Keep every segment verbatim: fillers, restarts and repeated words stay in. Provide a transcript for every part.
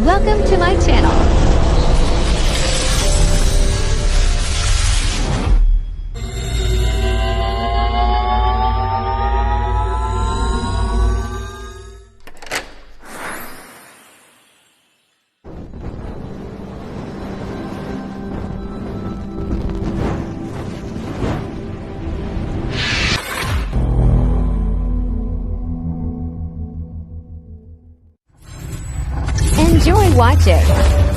Welcome to my channel. Enjoy watching.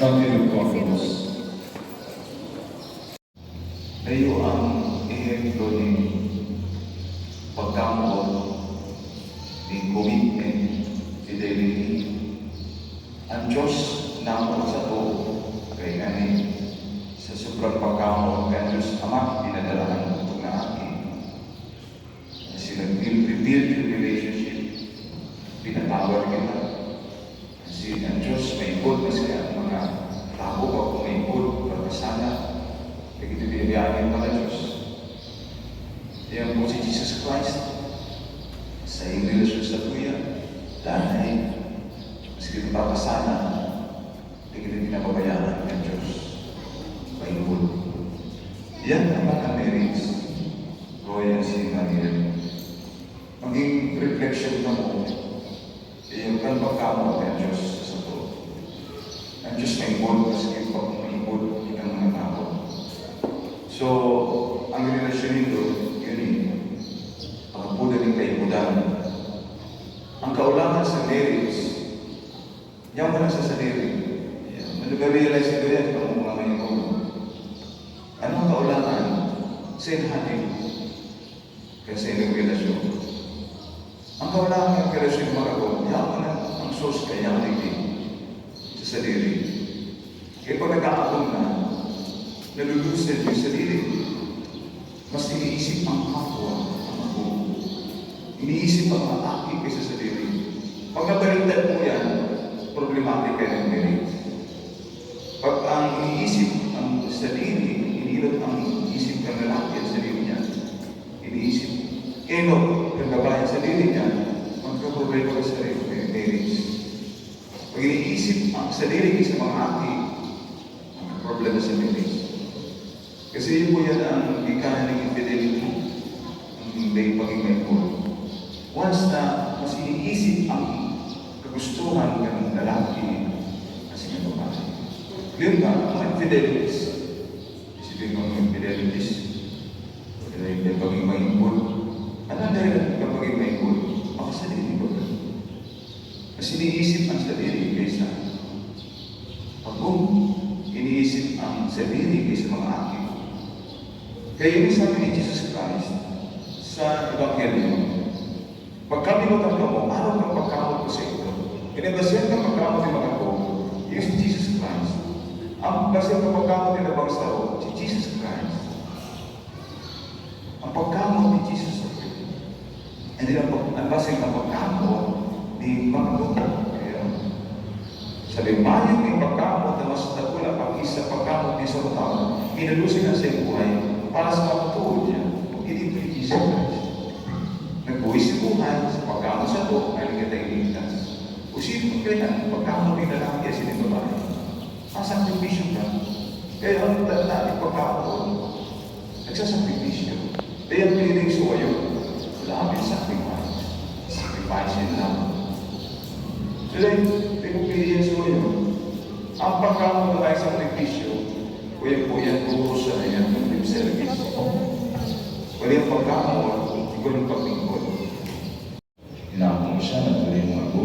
Evangelio Corpus. Iyo ang ehemplo nin pagkamoot, nin commitment, fidelity. Ang Diyos namoot sato, kaya ngani, sa sobrang pagkamoot kan Diyos Ama, pinadala an bugtong na Aki. Kasi nag-build, rebuild yung relationship. Pinatawad kita. Kasi ang Diyos maibot, maski ang mga tawo pa po maibot, makasala. Kaya ito biyayaan ng mga Diyos. Yan po si Jesus Christ. Sa iyong relasyon sa Kuya, danay, maski nagpapasala, hindi kita pinababayaan ng Diyos. Maibot. Yan ang mga marriage. Roy and si Mariel. Maging reflection kamo, eh, kan pagkamoot kan Diyos sa sato. Ang Diyos maibot, maski pa kung maibot kitang mga tawo. So, ang relasyon nindo, yun eh, pagkapuda nin kaibodan. Ang kaulahan sa marriage, yaman lang sa sadiri. Yan. Ano ba realize nyo yan, kamo mga maibon? Ano ang kaulahan? Sa hati. Kasi yung relasyon. Ang kaulahan ng relasyon, mga kong, yaman ang, ang source kaya ang sa sadiri. Kaya pag nagkakatong na, nalulusan yung sadiri. Mas iniisip ang kapwa, ang ako. Iniisip ang mga aki kaysa sadiri. Pag nabaliktad mo yan, problematic ka ng marriage. Pag ang iniisip ang sadiri, iniinot ang isip ng lalaki ang sadiri niya. Iniisip, enot, ng babae ang sadiri niya, magkaproblema ka sa marriage. Pag iniisip ang sadiri sa mga aki, magkaproblema sa marriage. Kasi yun po yan ang ika ng infidelity, ang hindi pagiging maibon. Once na mas iniisip ang kagustuhan ng lalaki kasi ng babae. Yun nga, ang mga infidelities. Isipin mo ang infidelities. Wala yung pagiging maibon. Ano ang dahilan ng pagiging maibon? Baka sa dili ba? Mas iniisip ang sadiri kaysa pagong iniisip ang sadiri kaysa mga aki. Kaya yun sabi ni Jesus Christ sa Ebanghelyo, "Pag kami magkakamo, araw ng pagkamot ko sa ito." Kinabasehan ng pagkamot ni mga ko, yung si Jesus Christ. Ang basehan ng pagkamot ni Nabang Sao, si Jesus Christ. Ang pagkamot ni Jesus sa Kristo. Hindi lang pag, ang basig ang pagkamot ni mga buta. Kaya, sabi, mayong may pagkamot na mas dakula pa kaysa pagkamot ni sa tawo, minalusin ang sa buhay para sa mga tuod niya. Kung hindi ito ni Jesus Christ. Nagbuhay si buhay, sa pagkamot sa to, ay nagkatay ligtas. O sino kaya ang pagkamot ni lalaki at sino babae? Ang sakripisyo ka. Kaya ang tanda ni pagkakaon, nagsasakripisyo. Kaya ang feeling sa wayo, love is sacrifice. Sacrifice in love. Sila yung pinupili yan sa wayo. Ang pagkakaon na may sakripisyo, kuya-kuya, puro sa niya, yung service. Wala yung pagkakaon, ikaw yung paglingkod. Inako mo siya, nagtuloy mo ako.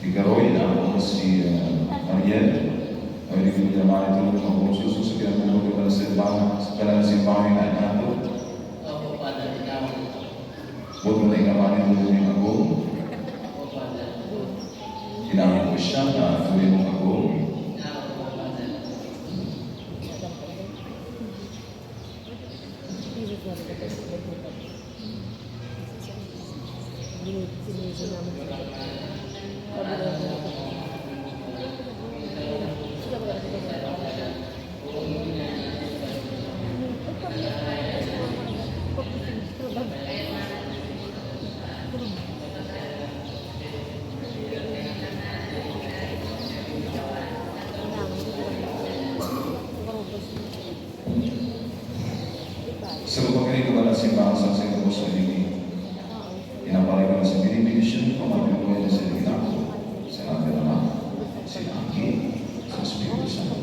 Ikaw, inako mo si, ah, Mariel. Ay, di ko naman ito ng mga puso. So, sabihan mo ko naman sa simbahan, sa banal na simbahan na inato. Opo, Father, ikaw. Huwag mo na inaman ito ng ako. Opo, Father. Inako mo siya, nagtuloy mo ako. Ikaw, Father. Sa lupa kini, duman ang simbahan sa Santo Rosario. Inaparay ko na sa benediksyon, pamaglumoy na sa Ginoo, sa ngaran ng Ama, sa Aki, sa Espiritu Santo.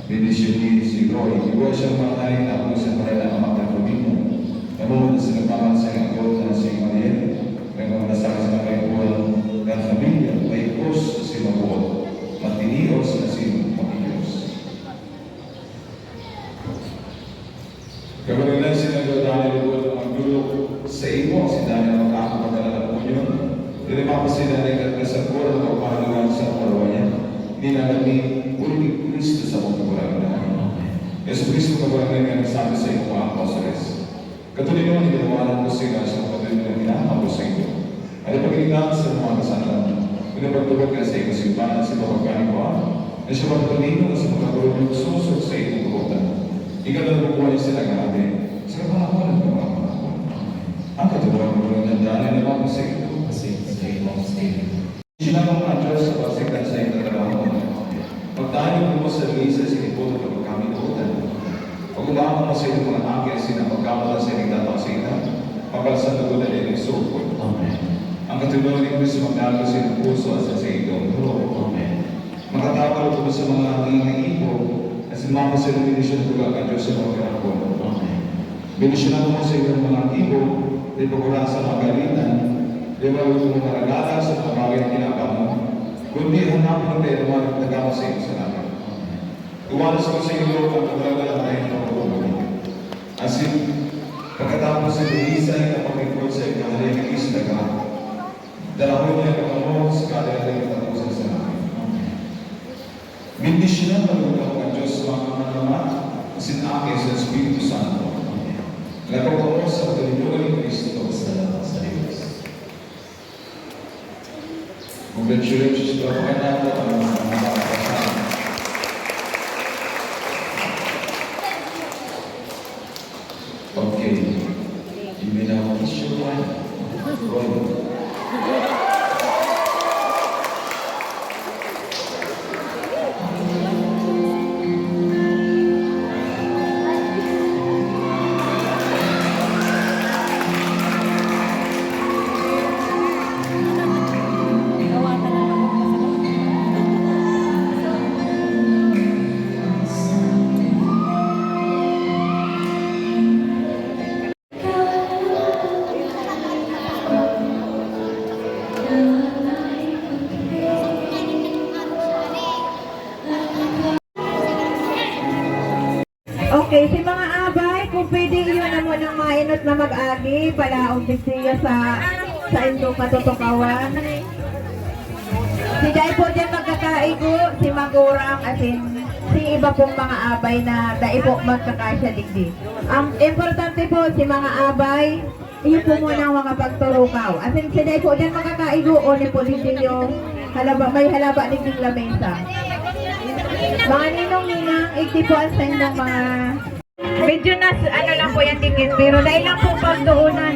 Bendisyoni si Roy. Igwa siyang mga hari na ako sa ngaran ng Ama kan Pamilya. Namumuna sa nagmamahal sa Ginoo na si Mariel, nagmamalasakit sa mga kaipuhan kan pamilya, maikos sa simabuot, matinios na si Panginoon. Kagurangnan, si Nagdadani lubod na magdulog sa imo, si Dani ang makakamagdala na punyon. Dili mapasila na ikat kasaguran na magpahaluan sa mga niya. Ninangan ni Uli ni Cristo sa mga kagurangnan. Jesu Cristo, kagurangnan nga nagsabi sa iyong mga apostoles, "Katuningon, hinawanan ko sila sa mga dili na ginahambos sa inyo." Ano pag-iingat sa mga kasalanan, pinapagtubod ka sa iyong simbahan sa mga pagkaligwaan, na siya magpatuloy sa mga gurong nagsosog sa iyong kabutan. Ikaw na nagbubuhay sa naghahabi, sa kapanahon ng mga panahon. Ang katuruan mo ng nagdala na mga sa ito. Kasi sa iyong Espiritu. Sinama mo ang Diyos sa pagsigtan sa iyong trabaho. Magtayo mo sa misa sa iniputo ng pagkaminuotan. Pag-umaabot mo sa iyong mga aki asin ang pagkamatay sa inyong dapat sa ina, mapalsan na guna niya ng sukod. Amen. Ang katunayan ni Kristo magdalo sa inyong puso at sa iyong loob. Amen. Makatawal ko sa mga nangangaipo at sa mga pasiring na siya tuga kan Diyos sa mga karapon. Amen. Bendisyonan mo sa inyong mga ipo, di pagkura sa mga kawitan, di magulong mga ragala sa mga bagay na kinabang mo, kundi hanapon ang kainuman at tagama sa iyong salamat. Amen. Iwalas ko sa iyo, Lord, ang kagalagan na iyong pagkakamali. Asin, pagkatapos sa Elisa, ang paglingkod sa ikaharian ni Isla ka, dalahon niya kamo sa kadalan ng katapusan sa langit. Amen. Bendisyonan na lugar ang Diyos, mga Ama, asin Aki, sa Espiritu Santo. Amen. Labaw kamo sa kalimutan ni Cristo. Salamat sa Diyos. Congratulations, Papa Renato, ang mga kasama. Okay. You may now kiss your wife. Roy. Okay, si mga abay, kung pwede, iyo na munang mainot na mag-agi, palaog digdi sa, sa indong katutukawan. Si Jai po dyan magkakaigo, si Magurang, asin si iba pong mga abay na dai po magkakasya digdi. Ang importante po, si mga abay, iyo po muna ang mga pagturukaw. Asin si Jai po dyan magkakaigo, o ni po digdi iyo, halaba, may halaba digding lamesa. Mga ninong, ninang, igdi po ang sa inyong mga Medyo nas-, ano lang po yan, dikit, pero dahil lang po pagdoonan.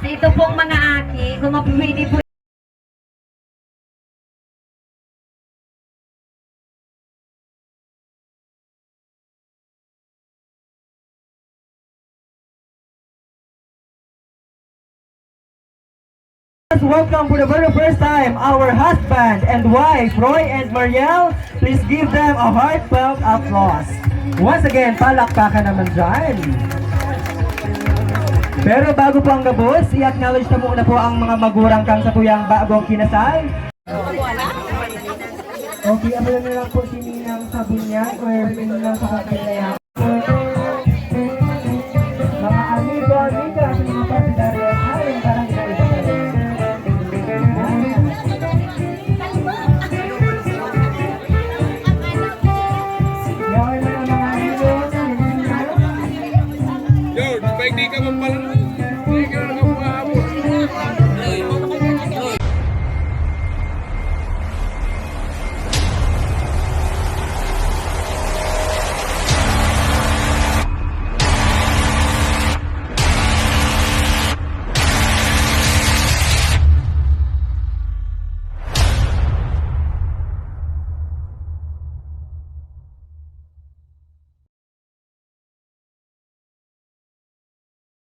Ito pong mga aki, kung mapwede po. Let's welcome for the very first time our husband and wife, Roy and Mariel. Please give them a heartfelt applause. Once again, palakpakan naman dyan. Pero bago po ang gabos, i-acknowledge na muna po ang mga magurang kan satuyang bagong kinasal. Okay, abulan na lang po si Ninang sa bunyag or Ninang sa kapilaya. Mga amigo, amiga, sa mga partidaryo, ay, ang barangay. Yaw, mga, mga amigo, Lord, pag di ka magpalaro, di ka